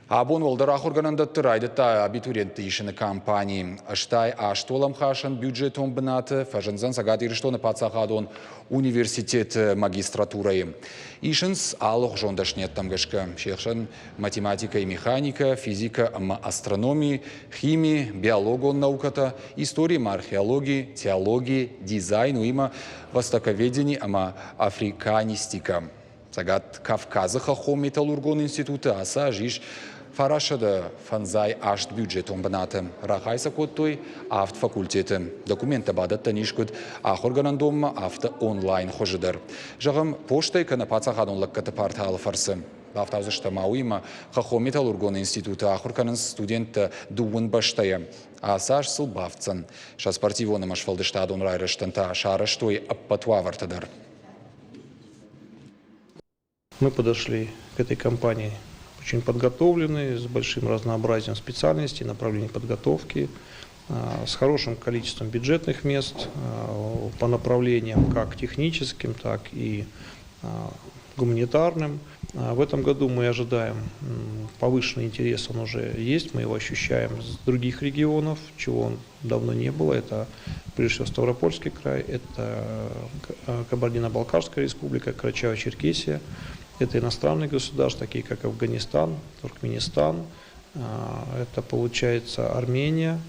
Абон уӕлдӕр ахуыргӕнӕндӕтты райдыдта абитуриентты исыны кампани. 88 уӕлӕмхасӕн бюджетон бынаты фӕзындзӕн Цӕгат Ирыстоны паддзахадон университеты магистратурӕйы. Исынц алыгъуызон дӕсныйӕдтӕм гӕсгӕ. Се хсӕн математикӕйы механикӕ, физикӕ ӕмӕ астрономи, хими, биологон наукӕтӕ, истори ӕмӕ археологи, теологи, дизайн, уыимӕ востоковедени ӕмӕ африканистикӕ. Цӕгат Кавказы хӕххон металлургон институты ацы аз ис 958 бюджетон бынаты. Рахай сӕ кодтой авд факультеты. Документтӕ бадӕттӕн ис куыд ахуыргӕнӕндонмӕ, афтӕ онлайн хуызы дӕр. Зӕгъӕм, постӕй кӕнӕ паддзахадон лӕггӕдты порталы фӕрцы. Бафтаудзыстӕм ма уыимӕ, хӕххон металлургон институты ахуыр кӕнынц студенттӕ дыууын бӕстӕйӕ. Ацы аз сыл бафтдзӕн. Сӕ спортивон ӕмӕ сфӕлдыстадон райрӕзтӕн та сарӕзтой ӕппӕт уавӕртӕ дӕр. Мы подошли к этой кампании очень подготовленные, с большим разнообразием специальностей, направлений подготовки, с хорошим количеством бюджетных мест по направлениям как техническим, так и гуманитарным. В этом году мы ожидаем повышенный интерес, он уже есть, мы его ощущаем с других регионов, чего он давно не было. Это прежде всего Ставропольский край, это Кабардино-Балкарская республика, Карачаево-Черкесия, это иностранные государства, такие как Афганистан, Туркменистан, это получается Армения.